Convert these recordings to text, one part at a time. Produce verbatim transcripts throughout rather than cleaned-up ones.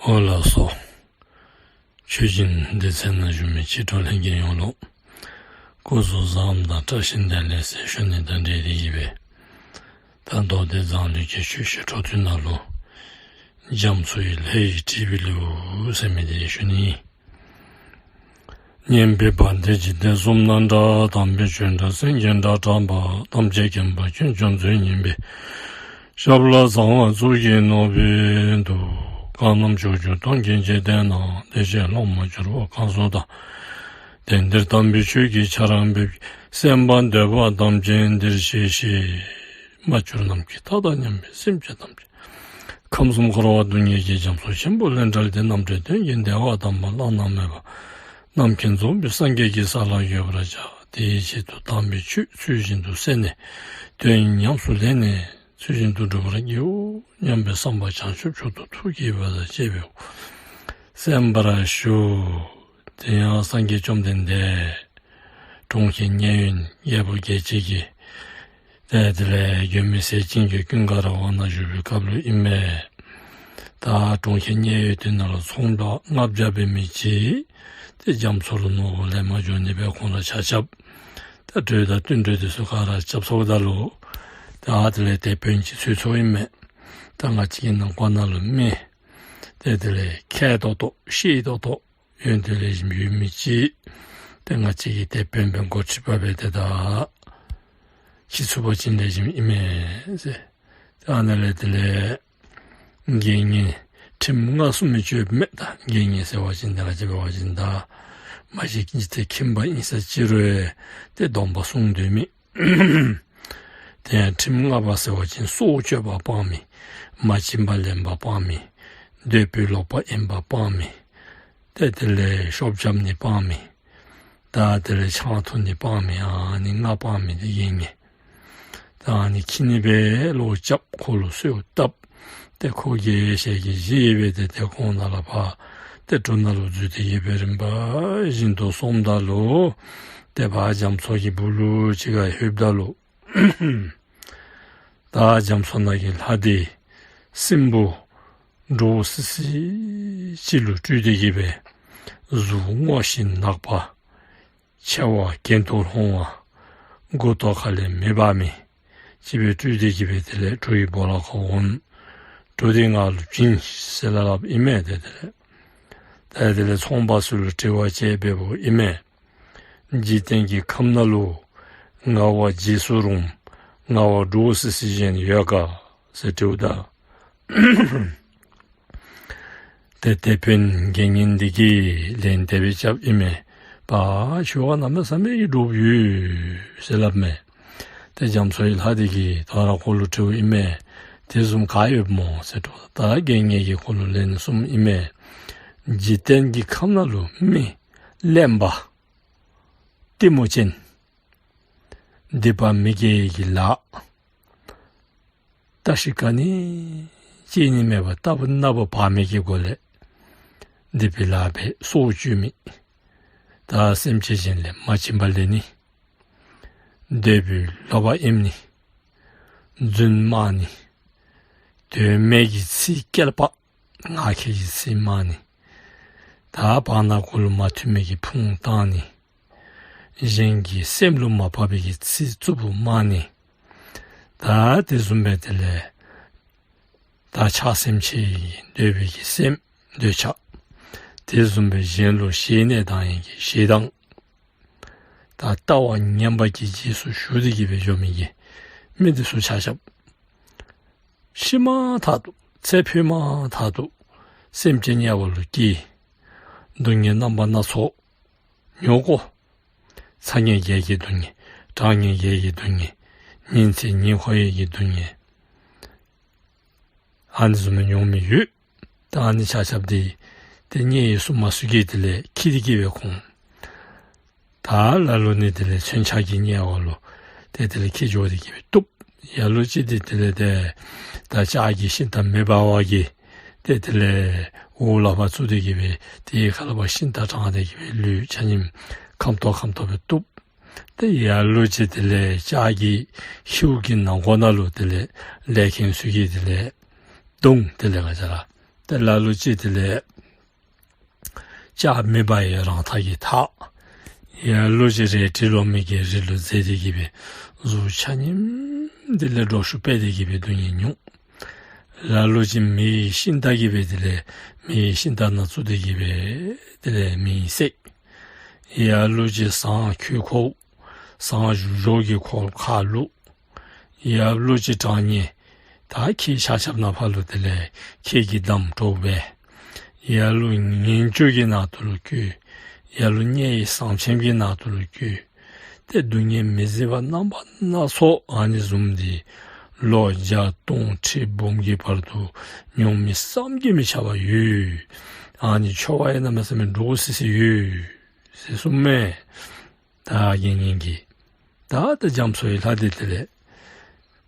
ཨོ་ལགས་སོ། ཆོས་སྦྱིན་སྡེ་ཚན་ནང་བཞུགས་མི་མཆེད་གྲོགས་ལྷན་རྒྱས་ཡོངས་ལུ་སྐུ་གཟུགས་བཟང་དང་བཀྲ་ཤིས་བདེ་ལེགས་ཟེར་ཞུ་ནི་དང་འབྲེལ་ཏེ་གིས་སྦེ། ད་མདོ་སྡེ་མཛངས་བླུན་གྱི་ཆོས་བཤད་འཕྲོ་མཐུད་ནང་ལུ་རྒྱ་མཚོ་ཡི་ལྷ་ཡི་ཁྲི་པའི་ལེའུ་ཟེར་མི་འདི་ཞུ་ནི། སྙན་པའི་བ་དན་འཇིག་རྟེན་གསུམ་ན་གྲགས། དམ་པའི་ཆོས་སྒྲ་སེང་གེའི་སྒྲ་བསྒྲགས་པ། ཐམས་ཅད་མཁྱེན་པ་ཁྱེད་སྐྱབས་མཚོན་སྙིང་པོའི། ཞབས་ལ་ཚངས་པ་གཙུག་གི་ནོར་བུས་འདུད། གང་རྣམས་ཕྱོགས་བཅུ་སྟོང་གི་འཇིག་རྟེན་ན། བདེ་གཤེགས་སློབ་མར་གྱུར་པ་གང་སུ་དག། དེང་འདིར་དམ་པའི་ཆོས་ཀྱི་ཆར་འབེབས། གསན་པར་འདོད་པ་ཐམས་ཅད་འདིར་གཤེགས་ཤིག། མ་གྱུར་ནམ་མཁའི་མཐའ་དང་མཉམ་པའི་སེམས་ཅན་ཐམས་ཅད། ཁམས་གསུམ་འཁོར་བ་སྡུག་བསྔལ་གྱི་རྒྱ་མཚོ་ཆེན་པོ་ལས་བསྒྲལ་ཏེ། རྣམ་གྲོལ་དོན་གྱི་བདེ་བ་དམ་པ་བླ་ན་མེད་པ་རྣམ་མཁྱེན་རྫོགས་པའི་སངས་རྒྱས་ཀྱི་ས་ལ་འགོད་པར་བྱ། དེའི་ཆེད་དུ་དམ་པའི་ཆོས་ཚུལ་བཞིན་དུ་གསན་ནས། དོན་ཉམས་སུ་ལེན་ནས་ཚུལ་བཞིན་དུ་སྒྲུབ་པར་བགྱིའོ་སྙམ་པའི་བསམ་པ་བྱང་ཆུབ་མཆོག་ཏུ་ཐུགས་བསྐྱེད་པ་དང་བཅས་པའི་སྒོ་གསན་པར་ཞུ། དེ་ཡང་སངས་རྒྱས་བཅོམ་ལྡན་འདས་གྲོང་ཁྱེར་མཉན་ཡོད་རྒྱལ་བུ་རྒྱལ་བྱེད་ཀྱི་ཏེ་དེ་ལས་མགོན་མེད་ཟས་སྦྱིན་གྱི་ཀུན་དགའ་ར་བ་ན་བཞུགས་པའི་སྐབས་ལུ་ཨིན་མས། ད་གྲོང་ཁྱེར་མཉན་ཡོད་དེ་ནང་ལུ་ཚོང་པ་ལྔ་བརྒྱ་འབད་མི་ཅིག་ཏེ་རྒྱ་མཚོ་ལུ་ནོར་བུ་ལེན་པར་འགྱོ་ནི་སྦེ་ཁོང་ར་ཆ་ཁྱབ་ད་གྲོས་དང་བསྟུན་གྲོས་དེ་ཚུ་ག་ར་རྐྱབ་ཚརཝ་ད་ལུ་ད་དེ་ལས་དེད་དཔོན་ཅིག་འཚོལ་ཚརཝ་ཨིན་མས། ད་ང་བཅས་ཀྱི་ནང་འཁོད་ནང་ལུ་མི་ཏེ་དེ་ལས་མཁས་ཏོག་ཏོ་ཤེས་ཏོག་ཏོ་ཡོན་ཏན་ལེགས་ཤོམ་ཡོད་མི་ཅིག་ཏེ་ང་བཅས་ཀྱི་དེད་དཔོན་སྦེ་འགོ་ཁྲིདཔ་སྦེ་ཏེ་ད་ཁྱིད་ཚུགས་པ་ཅིན་ལེགས་ཤོམ་ཨིན་མས་ཟེར། ཏེ་ཨ་ནཱ་ལས་དེ་ལས་དགེ་བསྙེན་ཁྲིམས་མངའ་གསུམ་མི་སྤྱོད་མི་ད་དགེ་བསྙེན་ཟེར་བ་ཅིན་ད་ང་བཅས་འབད་བ་ཅིན་ད་མ་གཞི་འཇིག་རྟེན་ཁྱིམ་པ་ཨིན་ས་ཅི་རུང་ཏེ་སྡོམ་པ་སྲུང་སྡོད་མི། དེ་ཡང་ཁྲིམས་མངའ་བ་ཟེར་བ་ཅིན་སྲོག་གཅོད་པ་སྤང་མི། མ་བྱིན་པ་ལེན་པ་སྤང་མི། འདོད་པའི་ལོག་པ་ཨིནམ་སྤང་མི། ཏེ་དེ་ལས་ཤོབ་རྐྱབ་ནི་སྤང་མི། ད་དེ་ལས་ཆང་འཐུང་ནི་སྤང་མི། ཨ་ནི་ལྔ་སྤང་མི་དེ་ཨིན་མས། ད་ཨ་ནི་ཁྱིད་ནི་སྦེ་ལོག་རྐྱབ་ཁོ་ལུ་གསོལཝ་བཏབ། ཏེ་ཁོ་གིས་ཞལ་གྱིས་བཞེས་སྦེ་ཏེ་ཏེ་ཁོང་ནང་ལས་ཕར་ཏེ་གྲུ་ནང་ལུ་འཛུལ་ཏེ་གིས་སྦེ་རིམ་པ་བཞིན་དུ་སོངམ་ད་ལུ་ཏེ་ཕར་རྒྱ་མཚོ་གི་སྦུག་ལུ་ཅིག་ཁར་ལྷོདཔ་ད་ལུ་ད་རྒྱ་མཚོ་ནང་གི་ལྷ་དེ་སྲིན་པོ་འདྲོག་སི་སི་ཅིག་ལུ་སྤྲུལ་ཏེ་གིས་སྦེ་གཟུགས་སྔོ་ཞིང་ནག་པ། མཆེ་བ་གྱེན་དུ་ལྷུང་བ། མགུ་ཏོ་ཁ་ལས་མེ་འབར་མི་ཅིག་སྦེ་སྤྲུལ་ཏེ་གིས་སྦེ་དེ་ལས་གྲུ་གི་སྦོ་ལོགས་ཁར་འོང་། གྲུ་དེ་ང་ལུ་བྱིན་ཟེར་སླབ་སླབ་ཨིན་མས། ཏེ་དེ་ལས་ཏེ་དེ་ལས་ཚོང་པ་ཚུ་ལུ་དྲི་བ་དཔྱད་འབདཝ་ཨིན་མས། འཇིག་རྟེན་གྱི་ཁམས་ནང་ལུ་ངག་དབང་རྗེས་སུ་རུང་ངག་དབང་འདྲོག་སི་སི་གཞན་ཡོད་ག་ཟེར་དྲིཝ་ད། ཏེ་དེད་དཔོན་དགེ་བསྙེན་འདི་གིས་ལན་དེ་སྦེ་རྐྱབ་ཨིན་མས། པ་ཞུ་བ་གནམ་མེད་ས་མེད་ཀྱི་འདྲོགཔ་ཡོད་ཟེར་སླབ་མས། ཏེ་རྒྱ་མཚོ་ཡི་ལྷ་འདི་གིས་ད་རུང་ཁོ་ལུ་དྲིཝ་ཨིན་མས། དེ་བཟུམ་ག་ཡོདཔ་སྨོ་ཟེར་དྲིཝ་ད་དགེ་བསྙེན་གྱིས་ཁོ་ལུ་ལན་གསུངམ་ཨིན་མས། འཇིག་རྟེན་གྱི་ཁམས་ནང་ལུ་མི་གླེན་པ་གཏི་མུག་ཅན། སྡིག་པ་མི་དགེ་གི་ལཱ་བཀྲ་ཤིས་ག་ནི་སྐྱེ་ནི་མེད་པར་རྟག་བུ་ན་བུ་བག་མེད་ཀྱི་སྒོ་ལས་སྡིག་པའི་ལཱ་འབད་སྲོག་གཅོད་མི། ད་སེམས་ཅན་གཞན་ལས་མ་བྱིན་པ་ལེན་ནི། འདོད་པའི་ལོག་པ་ཨིནམ་ནི། རྫུན་སྨྲ་ནི། དོན་མེད་ཀྱི་ཚིག་བཀོད་པ། ངག་འཁྱལ་གྱི་ཚིག་སྨྲ་ནི། ད་བར་ན་ཁོ་ལུ་མ་མཐུན་མི་གི་ཕུང་བཏང་ནི། གཞན་གྱི་སེམས་ལུ་མ་བབ་པའི་གི་ཚིག་རྩུབ་པོ་སྨྲ་ནི། ད་དེ་བཟུམ་སྦེ་དེ་ལས་ད་ཆགས་སེམས་ཆེ་ཡི་འདོད་པའི་གི་སེམས་འདོད་ཆགས། དེ་བཟུམ་སྦེ་གཞན་ལུ་ཞེ་ནས་སྡང་ཡི་གི་ཞེ་སྡང་། ད་ལྟ་བ་ངན་པ་གི་རྗེས་སུ་ཞུགས་ཏེ་གིས་སྦེ་འགྱོ་མི་གི་མི་དེ་ཚུ་ཆ་ཁྱབ་ཤི་མ་ཐག་ཏུ་ཚེ་འཕོས་མ་ཐག་ཏུ་སེམས་ཅན་དམྱལ་བ་ལུ་སྐྱེ། སྡུག་བསྔལ་རྣམ་པ་སྣ་ཚོགས་མྱོང་དགོ། ཚ་དམྱལ་བརྒྱད་ཀྱི་སྡུག་བསྔལ། གྲང་དམྱལ་བརྒྱད་ཀྱི་སྡུག་བསྔལ། ཉིན་མཚན་ཉིན་འཁོར་བའི་གི་སྡུག་བསྔལ། ཨ་ནི་བཟུམ་མའི་མྱོང་མི་ཡོད། ད་ཨ་ནི་ཆ་ཁྱབ་འདི་ཏེ་དམྱལ་བའི་སྲུང་མ་ཚུ་གིས་དེ་ལས་འཁྱིད་དེ་གིས་སྦེ་ཁོང་ད་ལ་ལུ་ནི་དེ་ལས་མཚོན་ཆ་གི་དམྱལ་བ་ལུ་ཏེ་དེ་ལས་འཁྱིད་འགྱོ་སྟེ་གིས་སྦེ་བཏུབ། ལ་ལུ་ཅིག་འདི་དེ་ལས་ཏེ་ད་ལྕགས་ཀྱི་ཤིང་རྟ་མེ་འབར་བ་གིས་ཏེ་དེ་ལས་འོག་ལུ་ཕར་བཙུགས་ཏེ་གིས་སྦེ་དེའི་ཁ་ལས་ཕར་ཤིང་རྟ་དྲངས་ཏེ་གིས་སྦེ་ལུས་ཆ་མཉམ་ཁམ་ཏོག་ཁམ་ཏོག་སྦེ་བཏུབ། ཏེ་ལ་ལུ་ཅིག་དེ་ལས་ལྕགས་ཀྱི་ཤིཝ་གི་ནང་འཁོད་ནང་ལུ་དེ་ལས་ལས་མཁན་ཚུ་གིས་དེ་ལས་མདུང་དེ་ལས་ག་ཅི་ར་ ལ་ལུ་ཅིག་དེ་ལས་ལྕགས་མེ་འབར་བའི་རང་འཐག་གི་འཐག། ལ་ལུ་ཅིག་རལ་གྲི་ལོ་མའི་གི་རི་ལུ་འཛེགས་ཏེ་གི་སྦེ་གཟུགས་ཆ་མཉམ་དེ་ལས་འགྲོ་ཤུགས་སྤེལ་ཏེ་གི་སྦེ་སྡུག་བསྔལ་མྱོང་། ལ་ལུ་ཅིག་མེ་ཡི་ཤིང་རྟ་གི་སྦེ་དེ་ལས་མེ་ཡི་ཤིང་རྟ་ནང་བཙུགས་ཏེ་གི་སྦེ་དེ་ལས་མེ་ཡིས་བསྲེགས། ལ་ལུ་ཅིག་ཟངས་ཁྱུ་ཁོལ། ཟངས་བཞུ་བཞུཝ་གི་ཁོལ་ཁར་བླུགས། ལ་ལུ་ཅིག་གྲང་དམྱལ་ད་ཁྱི་ཆ་ཁྱབ་ནང་ཕར་ལུ་དེ་ལས་ཁྱི་གི་འདམ་དཀྲོགས་སྦེ། ལ་ལུ་ངན་སྐྱུགས་ཀྱི་ནང་དུ་ལུ་བཀོལ། ལ་ལུ་དམྱལ་བའི་ཟངས་ཆེམ་གྱི་ནང་དུ་ལུ་བཀོལ། ཏེ་སྡུག་བསྔལ་མི་བཟད་པ་རྣམ་པ་སྣ་ཚོགས་ཨ་ནི་བཟུམ་འདི་ལོ་བརྒྱ་སྟོང་ཁྲི་འབུམ་གྱི་བར་དུ་མྱོང་མི་བསམ་གྱིས་མི་ཁྱབ་པ་ཡོད། ཨ་ནི་འཆི་བ་ཡང་གནམ་མེད་ས་མེད་འདྲོག་སི་སི་ཡོད་ཟེར་གསུངམ་མས། ད་དགེ་བསྙེན་གྱིས་ད་ཏེ་རྒྱ་མཚོ་ཡི་ལྷ་འདི་དེ་ལས་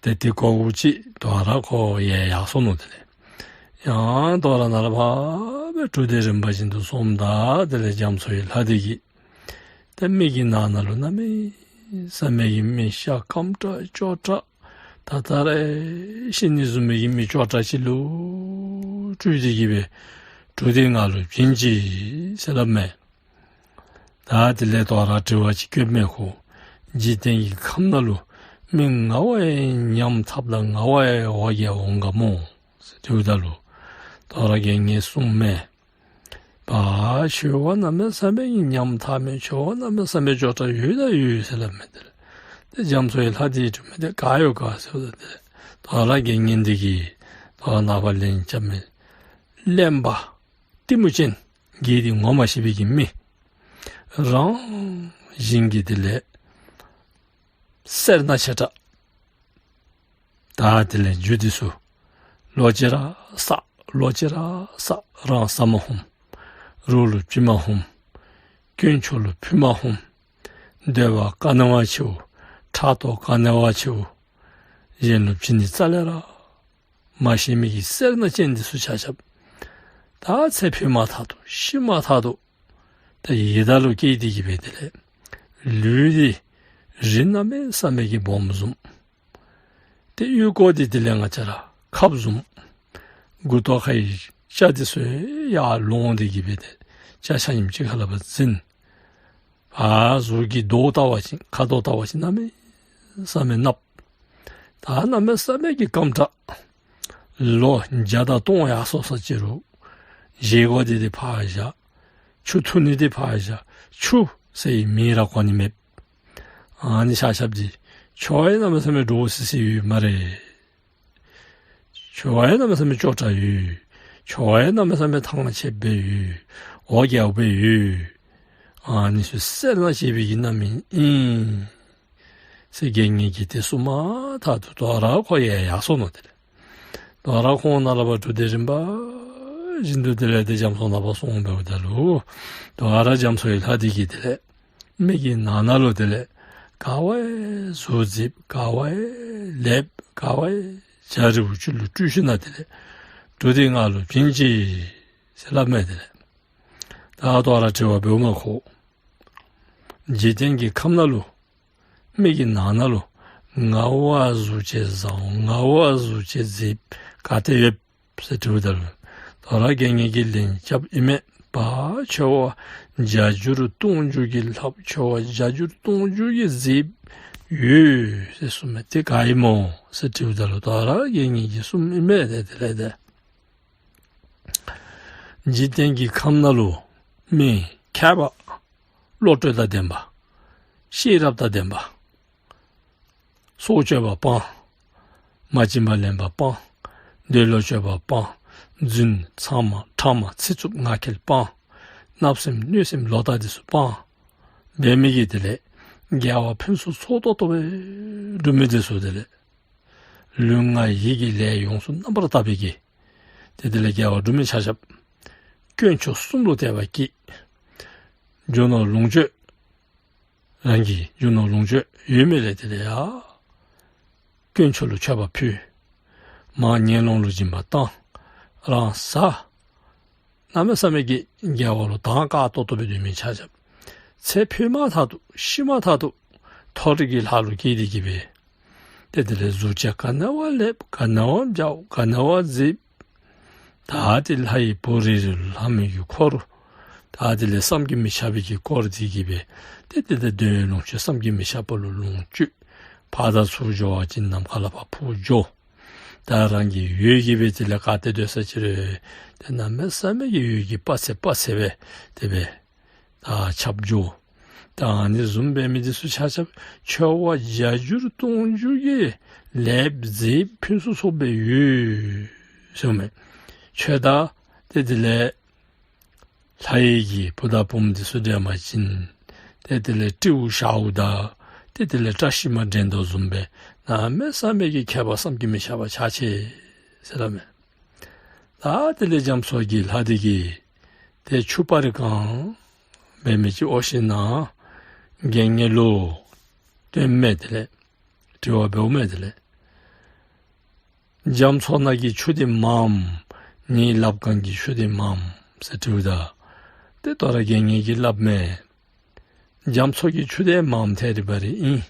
ཏེ་དེ་གོ་བ་ཅིག་དོ་རུང་ཁོ་ཡལ་ཡར་སོ་ནུག། དེ་ལས་ཡང་དོ་རུང་ནཱ་ལས་ཕར་སྦེ་གྲུ་འདེགས་རིམ་པ་བཞིན་དུ་སོངམ་ད་དེ་ལས་རྒྱ་མཚོ་ཡི་ལྷ་འདི་གིས་ཏེ་མི་གི་ནང་ན་ལུ་གནམ་མེད་ས་མེད་ཀྱི་མི་ཤ་སྐམ་དྲགས་སྐྱོ་དྲགས་ད་ད་རེས་ཤི་ནི་བཟུམ་མའི་གི་མི་སྐྱོ་དྲགས་ཅིག་ལུ་སྤྲུལ་ཏེ་གི་སྦེ་གྲུ་འདི་ང་ལུ་བྱིན་ཅིག་ཟེར་སླབ་མས། ད་དེ་ལས་དོ་རུང་དྲི་བ་ཅིག་བཀོདཔ་མས་ཁོ། འཇིག་རྟེན་གྱི་ཁམས་ནང་ལུ་མི་ང་བ་ཡང་ཉམ་ཐགཔ་དང་ང་བ་ཡང་འོ་བརྒྱལ་འོང་ག་མོ་ཟེར་དྲིཝ་ད་ལུ་དོ་རུང་དགེ་བསྙེན་གསུངམ་མས། པ་འཆི་བ་གནམ་མེད་ས་མེད་ཀྱི་ཉམ་ཐག་མི་འཆི་བ་གནམ་མེད་ས་མེད་སྐྱོ་དྲགས་ཡོད་ད་ཡོད་ཟེར་སླབ་མས། དེ་ལས་ཏེ་རྒྱ་མཚོ་ཡི་ལྷ་འདི་གིས་དྲིཝ་མས། ཏེ་ག་ཡོད་ག་ཟེརཝ་ད་དེ་ལས་དོ་རུང་དགེ་བསྙེན་འདི་གིས་དོ་རུང་ནཱ་ཕར་ལན་རྐྱབ་མས། གླེན་པ་གཏི་མུག་ཅན་དགེ་སྡིག་ངོ་མ་ཤེས་པའི་གི་མི་རང་བཞིན་གྱིས་དེ་ལས་སེར་སྣ་ཆེ་དྲགས། ད་དེ་ལས་རྒྱུ་འདི་ཚུ་ལོག་ཅི་ར་བསགས། ལོག་ཅི་ར་བསགས། རང་ཟ་མ་ཧུམ། རོགས་ལུ་བྱིན་མ་ཧུམ། དཀོན་མཆོག་ལུ་ཕུལ་མ་ཧུམ། འདོད་པ་ག་ནི་བ་ཆེཝ། ཕྲག་དོག་ག་ནི་བ་ཆེཝ། གཞན་ལུ་བྱིན་ནི་རྩ་ལས་ར་མ་ཤེས་མི་གི་སེར་སྣ་ཅན་འདི་ཚུ་ཆ་ཁྱབ་ད་ཚེ་འཕོས་མ་ཐག་ཏུ་ཤི་མ་ཐག་ཏུ་ད་ཡི་དྭགས་ལུ་སྐྱེས་ཏེ་གི་སྦེ་དེ་ལས་ལུས་འདི་རི་གནམ་མེད་ས་མེད་ཀྱི་སྦོམ་བཟུམ། ཏེ་ཨོལ་ཀོ་འདི་དེ་ལས་ང་བཅས་ར་ཁབ་བཟུམ། མགུ་ཏོ་ཁ་གི་སྐྱ་འདི་ཚུ་ཡར་ལོང་སྟེ་གི་སྦེ་ཏེ་སྐྱ་ཆ་མཉམ་གཅིག་ཁར་ལུ་སྦེ་འཛིན། ཨ་གཟུགས་ཀྱི་མདོག་བལྟ་བ་ཅིན་ཁ་དོག་བལྟ་བ་ཅིན་གནམ་མེད་ས་མེད་གནགཔོ། ད་གནམ་མེད་ས་མེད་ཀྱི་སྐམ་དྲགས། ལོ་བརྒྱ་དང་སྟོང་ཡར་སོ་ས་ཅི་རུང་བཞེས་སྒོ་འདི་ཏེ་ཕར་བཞག། ཆུ་འཐུང་ནི་འདི་ཕར་བཞག། ཆུ་ཟེར་བའི་མིང་ར་གོ་ནི་མེད། ཨ་ནི་ཆ་ཁྱབ་འདི་འཆི་བ་ཡང་གནམ་མེད་ས་མེད་འདྲོག་སི་སི་ཡོད་སྨ་རེ། འཆི་བ་ཡང་གནམ་མེད་ས་མེད་སྐྱོ་དྲགས་ཡོད། འཆི་བ་ཡང་གནམ་མེད་ས་མེད་ཐང་ཆད་སྦེ་ཡོད། འོ་བརྒྱལ་སྦེ་ཡོད། ཨ་ནི་ཚུ་སེར་སྣ་ཆེ་བའི་གི་རྣམ་སྨིན་ཨིན་ཟེར་དགེ་བསྙེན་གྱིས་ཏེ་གསུངས་མ་ཐག་ཏུ་དོ་རུང་ཁོ་ཡལ་ཡར་སོ་ནུག། དེ་ལས་དོ་རུང་ཁོང་ནཱ་ལས་ཕར་གྲུ་འདེགས་རིམ་པ་བཞིན་དུ་དེ་ལས་ཏེ་རྒྱ་མཚོ་ནང་ཕར་སོང་འབདཝ་ད་ལུ་དོ་རུང་རྒྱ་མཚོ་ཡི་ལྷ་འདི་གིས་དེ་ལས་མི་གི་ནང་ན་ལུ་དེ་ལས་ག་བ་ཡང་གཟུགས་མཛེསཔ་ག་བ་ཡང་ལེགསཔ་ག་བ་ཡང་འཇའ་རིསམོ་ཅིག་ལུ་སྤྲུལ་ཞིནམ་དེ་ལས་གྲུ་འདི་ང་ལུ་བྱིན་ཅིག་ཟེར་སླབ་མས། དེ་ལས་ད་དོ་རུང་དྲི་བ་འབདཝ་མས་ཁོ། འཇིག་རྟེན་གྱི་ཁམས་ནང་ལུ་མི་གི་ནང་ན་ལུ་ང་བ་གཟུགས་ཅན་བཟང་བོ་ང་བ་གཟུགས་ཅན་མཛེསཔ་ག་ཏེ་ཡོད་ཟེར་དྲིཝ་ད་ལུ་དོ་རུང་དགེ་བསྙེན་གྱིས་ལན་རྐྱབ་ཨིན་མས། པ་འཆི་བ་བརྒྱ་འགྱུར་སྟོང་འགྱུར་གྱིས་ལྷགཔ་འཆི་བ་བརྒྱ་འགྱུར་སྟོང་འགྱུར་གྱིས་མཛེསཔ་ཡོད་ཟེར་གསུངས་མས། ཏེ་ག་ཨིན་མོ་ཟེར་དྲིཝ་ད་ལུ་དོ་རུང་དགེ་བསྙེན་གྱིས་གསུངས་ཨིན་མས། ཏེ་དེ་ལས་ཏེ་འཇིག་རྟེན་གྱི་ཁམས་ནང་ལུ་མི་མཁས་པ་བློ་གྲོས་དང་ལྡན་པ་ཤེས་རབ་དང་ལྡན་པ་སྲོག་གཅོད་པ་སྤང་། མ་བྱིན་པ་ལེན་པ་སྤང་། འདོད་ལོག་སྤྱོད་པ་སྤང་། རྫུན་ཕྲ་མ་ཕྲ་མ་ཚིག་རྩུབ་ངག་འཁྱལ་སྤང་། བརྣབ་སེམས་གནོད་སེམས་ལོག་ལྟ་འདི་ཚུ་སྤང་། འབད་མི་གིས་དེ་ལས་དགེ་བ་ཕུན་སུམ་ཚོགས་ཏོག་ཏོ་སྦེ་སྒྲུབ་མི་འདི་ཚུ་དེ་ལས་ལུས་ངག་ཡིད་ཀྱི་ལས་ཡོངས་སུ་རྣམ་པར་དག་པའི་གི་ཏེ་དེ་ལས་དགེ་བ་སྒྲུབ་མི་ཆ་ཁྱབ་དཀོན་མཆོག་གསུམ་ལུ་དད་པ་བསྐྱེད། རྒྱུ་ནོར་ལོངས་སྤྱོད་རང་གི་རྒྱུ་ནོར་ལོངས་སྤྱོད་ཡོད་མི་ལས་དེ་ལས་ཡང་དཀོན་མཆོག་ལུ་མཆོད་པ་ཕུལ། མར་ངན་སློང་ལུ་སྦྱིན་པ་བཏང་། རང་ཟ། གནམ་མེད་ས་མེད་ཀྱི་དགེ་བ་ལུ་དང་དཀར་ཏོག་ཏོ་སྦེ་སྡོད་མི་ཆ་ཁྱབ། ཚེ་འཕོས་མ་ཐག་ཏུ་ཤི་མ་ཐག་ཏུ་མཐོ་རིས་ཀྱི་ལྷ་ལུ་སྐྱེས་ཏེ་གི་སྦེ་ཏེ་དེ་ལས་གཟུགས་ཅན་ག་ནི་བ་ལེགསཔ་ག་ནི་བ་འཇའ་ག་ནི་བ་མཛེསཔ་ ད་དེ་ལྷ་ཡི་བུ་རེ་རེ་ལུ་ལྷ་མོ་གི་འཁོར། ད་དེ་ལས་བསམ་གྱིས་མི་ཁྱབ་པའི་གི་འཁོར་དེ་གིས་སྦེ་ཏེ་དེ་ད་འདོད་ཡོན་ལོངས་སྤྱོད་བསམ་གྱིས་མི་ཁྱབ་པ་ལུ་ལོངས་སྤྱོད། ཕར་དང་ཚུར་འགྱོ་བ་ཅིན་ནམ་མཁའ་ལ་ཕར་འཕུར་འགྱོ། ད་རང་གི་འོད་ཀྱིས་སྦེ་དེ་ལས་ག་ཏེ་སྡོད་ས་ཅི་རུང་ཏེ་གནམ་མེད་ས་མེད་ཀྱི་འོད་ཀྱིས་དཔག་ཚད་དཔག་ཚད་སྦེ་དེ་སྦེ་ད་ཁྱབ་འགྱོ། ད་ཨ་ནི་བཟུམ་འབད་མི་འདི་ཚུ་ཆ་ཁྱབ་ཁྱོ་བ་བརྒྱ་འགྱུར་སྟོང་འགྱུར་གྱིས་ལེགས་མཛེས་ཕུན་སུམ་ཚོགས་པའི་འོད་ཟེར་མས། ཁྱོད་ད་ཏེ་དེ་ལས་ལྷ་ཡི་གི་བུ་དང་བུམོ་འདི་ཚུ་འདྲེན་པ་ཅིན་ཏེ་དེ་ལས་སྤྲེའུ་ཞརཝ་དང་ཏེ་དེ་ལས་བཀྲ་ཤིས་མ་འདྲེན་དོ་བཟུམ་སྦེ་གནམ་མེད་ས་མེད་ཀྱི་ཁྱད་པར་བསམ་གྱིས་མི་ཁྱབ་པ་ཆགས་ཅི་ཟེར་སླབ་མས། ད་དེ་ལས་རྒྱ་མཚོ་གི་ལྷ་འདི་གིས་ཏེ་ཆུ་སྤར་གང་འབད་མི་ཅིག་འོང་ཞིནམ་ལས་དགེ་བསྙེན་ལུ་སྟོནམ་མས། དེ་ལས་དྲི་བ་འབདཝ་མས། དེ་ལས་རྒྱ་མཚོ་ནང་གི་ཆུ་འདི་མངམ་ངེའི་ལགཔ་གང་གི་ཆུ་འདི་མངམ་ཟེར་དྲིཝ་ད་ཏེ་དོ་རུང་དགེ་བསྙེན་གྱིས་སླབ་མས། རྒྱ་མཚོ་གི་ཆུ་འདི་མངམ་ཐད་རི་བ་རི་ཨིན།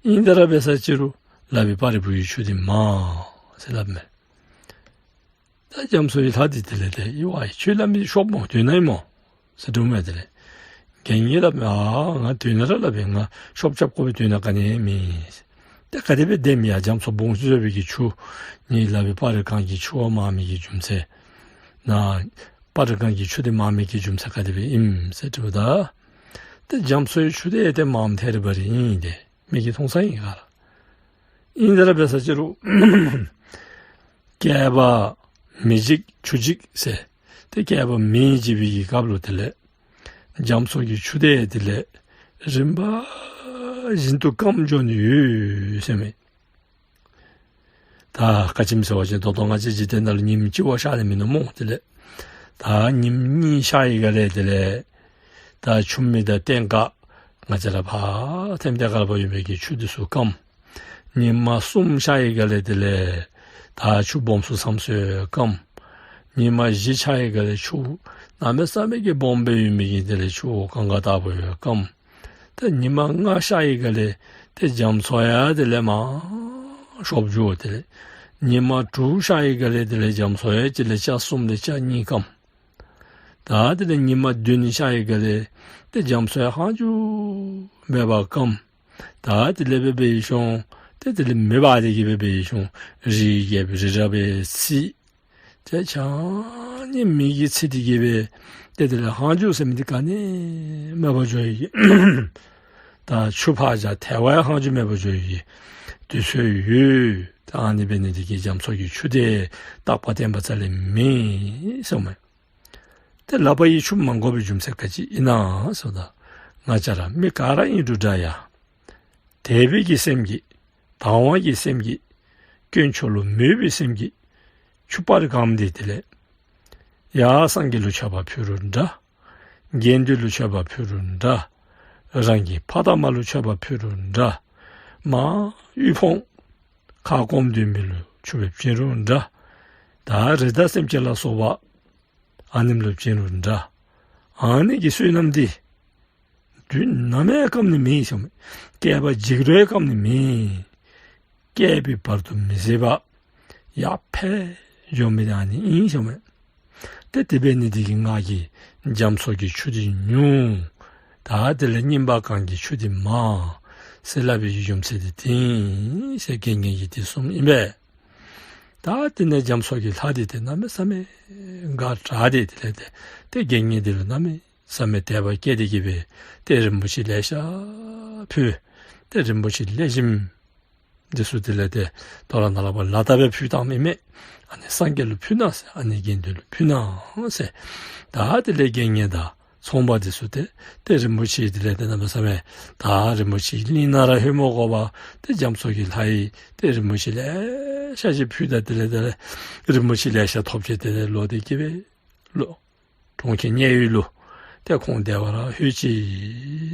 ཨིན་ད་ར་འབད་ས་ཅི་རུང་ལག་པའི་སྤར་རི་བུ་གི་ཆུ་འདི་མངམ་ཟེར་སླབ་མས། ད་རྒྱ་མཚོ་ཡི་ལྷ་འདི་དེ་ལས་ཏེ་ཨི་ཝ་ཁྱོད་སླབ་མི་ཤོབ་སྨོ། དོན་ནི་ཨིན་སྨོ་ཟེར་དྲིཝ་མས། དེ་ལས་དགེ་བསྙེན་སླབ་མས། ཨ་ང་དོན་ནི་ར་སླབ་པས། ང་ཤོབ་རྐྱབ་དགོ་པའི་དོན་ནི་ག་ནི་མེད། ཏེ་ག་དེ་སྦེ་བདེནམ་ཡ། རྒྱ་མཚོ་སྦོམ་སུ་ཡོད་པའི་གི་ཆུ་ངེའི་ལག་པའི་སྤར་རི་གང་གི་ཆུ་བ་མངམ་མི་གི་རྒྱུ་མཚན་ནཱ་སྤར་རི་གང་གི་ཆུ་འདི་མངམ་མི་གི་རྒྱུ་མཚན་ག་དེ་སྦེ་ཨིནམ་ཟེར་དྲིཝ་ད་ཏེ་རྒྱ་མཚོ་ཡི་ཆུ་འདི་ཏེ་མངམ་ཐད་རི་བ་རི་ཨིན། ཏེ་མིག་གིས་མཐོང་ས་ཨིན་ག་ར། ཨིན་ད་ར་འབད་ས་ཅི་རུང་བསྐལ་པ་མེ་འཇིག་ཆུ་འཇིག་ཟེར་ཏེ་བསྐལ་པ་མེ་འཇིག་པའི་གི་སྐབས་ལུ་དེ་ལས་རྒྱ་མཚོ་གི་ཆུ་འདི་དེ་ལས་རིམ་པ་བཞིན་དུ་སྐམ་འགྱོ་ནི་ཡོད་ཟེར་མས། ད་ག་ཅི་སྨོ་ཟེར་བ་ཅིན་ད་ལྟོ་ང་བཅས་འཇིག་རྟེན་ནང་ལུ་ཉིམ་གཅིག་བ་ཤར་ནི་མིན་ནུག་སྨོ། དེ་ལས་ད་ཉིནམ་གཉིས་ཤར་བའི་སྒང་ལས་དེ་ལས་ད་ཆུ་མིག་དང་ལྟེང་ཀ་ང་བཅས་ར་ཕར་ཐེམ་ལྟེ་ཁ་ལས་ཕར་ཡོད་པའི་གི་ཆུ་འདི་ཚུ་སྐམ། ཉིནམ་གསུམ་ཤར་བའི་སྒང་ལས་དེ་ལས་ད་ཆུ་སྦོམ་སུ་ཚམ་སུ་སྐམ། ཉིནམ་བཞི་ཤར་བའི་སྒང་ལས་ཆུ་གནམ་མེད་ས་མེད་ཀྱི་སྦོམ་སྦེ་ཡོད་མི་གི་དེ་ལས་ཆུ་གངྒཱ་ལྟ་བུ་སྦེ་སྐམ། ཏེ་ཉིནམ་ལྔ་ཤར་བའི་སྒང་ལས་ཏེ་རྒྱ་མཚོ་ཡང་དེ་ལས་མར་ཤོབ་འགྱོ། དེ་ལས་ཉིནམ་དྲུག་ཤར་བའི་སྒང་ལས་དེ་ལས་རྒྱ་མཚོ་ཡང་དེ་ལས་ཆ་གསུམ་ལས་ཆ་གཉིས་སྐམ། ད་དེ་ལས་ཉིནམ་བདུན་ཤར་བའི་སྒང་ལས་ཏེ་རྒྱ་མཚོ་ཡང་ཧང་ཇུ་མེད་པར་སྐམ། ད་དེ་ལས་འབད་འབད་ཞིནམ་ཏེ་དེ་ལས་མེ་འབར་ཏེ་གིས་འབད་འབད་ཞིནམ་རི་རྒྱབ་རི་རབ་སྦེ་ཚིག། ཏེ་ཆ་མཉམ་མེ་གིས་ཚིག་སྟེ་གིས་སྦེ་ཏེ་དེ་ལས་ཧང་ཇུ་ཟེར་མི་འདི་ག་ནི་མེད་པར་འགྱོ་ཡི། ད་ཆུ་ཕར་བཞག་ཐལ་བ་ཡང་ཧང་ཇུ་མེད་པར་འགྱོ་ཡི་དུས་ཚོད་ཡོད། ད་ཨ་ནི་འབད་ནི་འདི་གིས་རྒྱ་མཚོ་གི་ཆུ་འདི་རྟག་པ་བརྟན་པ་རྩ་ལས་མེད་ཟེར་མས། ཏེ་ལག་པ་ཡི་ཆུ་མ་དགོ་པའི་རྒྱུ་མཚན་ག་ཅི་ཨིན་ན་ཟེརཝ་ད་ང་བཅས་ར་མི་ག་ར་ཨིན་རུང་འདྲ་ཡ། དད་པའི་གི་སེམས་ཀྱིས་དང་བ་གི་སེམས་ཀྱིས་དཀོན་མཆོག་ལུ་མོས་པའི་སེམས་ཀྱིས་ཆུ་སྤར་གངམ་འདི་དེ་ལས་ཡར་སངས་རྒྱས་ལུ་མཆོད་པ་ཕུལ་རུང་འདྲ། དགེ་འདུན་ལུ་མཆོད་པ་ཕུལ་རུང་འདྲ། རང་གི་ཕ་དང་མ་ལུ་མཆོད་པ་ཕུལ་རུང་འདྲ། མར་དབུལ་ཕོངས་ཁ་སྐོམ་སྡོད་མི་ལུ་ཆུ་སྦེ་བྱིན་རུང་འདྲ། ད་རི་དྭགས་སེམས་ཅན་ལ་སོགས་པ་ཨ་ནེམ་ལུ་བྱིན་རུང་འདྲ། ཨ་ནི་གི་བསོད་ནམས་འདི་དུས་ནམ་ཡང་སྐམ་ནི་མེད་ཟེར་མས། བསྐལ་པ་འཇིག་རུང་ཡང་སྐམ་ནི་མེད། བསྐལ་པའི་བར་དུ་མི་ཟད་པ་ཡར་འཕེལ་འགྱོ་མི་འདི་ཨ་ནི་ཨིན་ཟེར་མས། ཏེ་དེ་འབད་ནི་འདི་གིས་ང་གིས་རྒྱ་མཚོ་གི་ཆུ་འདི་ཉུང་ད་དེ་ལས་སྙིམ་པ་གང་གི་ཆུ་འདི་མང་ཟེར་སླབ་པའི་རྒྱུ་མཚན་འདི་དེ་ཨིན་ཟེར་དགེ་བསྙེན་གྱིས་དེ་གསུངམ་ཨིན་པས། ད་དེ་ནས་རྒྱ་མཚོ་གི་ལྷ་འདི་ཏེ་གནམ་མེད་ས་མེད་དགའ་དྲགས་ཏེ་དེ་ལས་ཏེ་ཏེ་དགེ་བསྙེན་འདི་ལུ་གནམ་མེད་ས་མེད་དད་པ་སྐྱེས་ཏེ་གིས་སྦེ་ཏེ་རིན་པོ་ཆེ་ལེ་ཤ་ཕུལ། ཏེ་རིན་པོ་ཆེ་ལེགས་ཤོམ་འདི་ཚུ་དེ་ལས་ཏེ་དོ་རུང་ནཱ་ལས་ཕར་ལག་བརྡ་སྦེ་ཕུལ་བཏངམ་ཨིན་མས། ཨ་ནི་སངས་རྒྱས་ལུ་ཕུལ་གནང་ཟེར། ཨ་ནི་དགེ་འདུན་ལུ་ཕུལ་གནང་ཟེར། ད་དེ་ལས་དགེ་བསྙེན་དང་ཚོང་པ་འདི་ཚུ་ཏེ་ཏེ་རིན་པོ་ཆེ་དེ་ལས་ཏེ་གནམ་མེད་ས་མེད་ད་རིན་པོ་ཆེ་གླིང་ནང་ར་ལྷོད་མ་དགོ་པར་ཏེ་རྒྱ་མཚོ་གི་ལྷ་ཡི་ཏེ་རིན་པོ་ཆེ་ལེ་ཤ་ཅིག་ཕུལ་ད་དེ་ལས་ཏེ་རིན་པོ་ཆེ་ལེ་ཤ་ཐོབ་ཅི། དེ་ལས་ལོག་སྟེ་གིས་སྦེ་ལོག་གྲོང་ཁྱེར་མཉན་ཡོད་ལུ་ཏེ་ཁོང་བདེ་བར་ལྷོད་ཅི་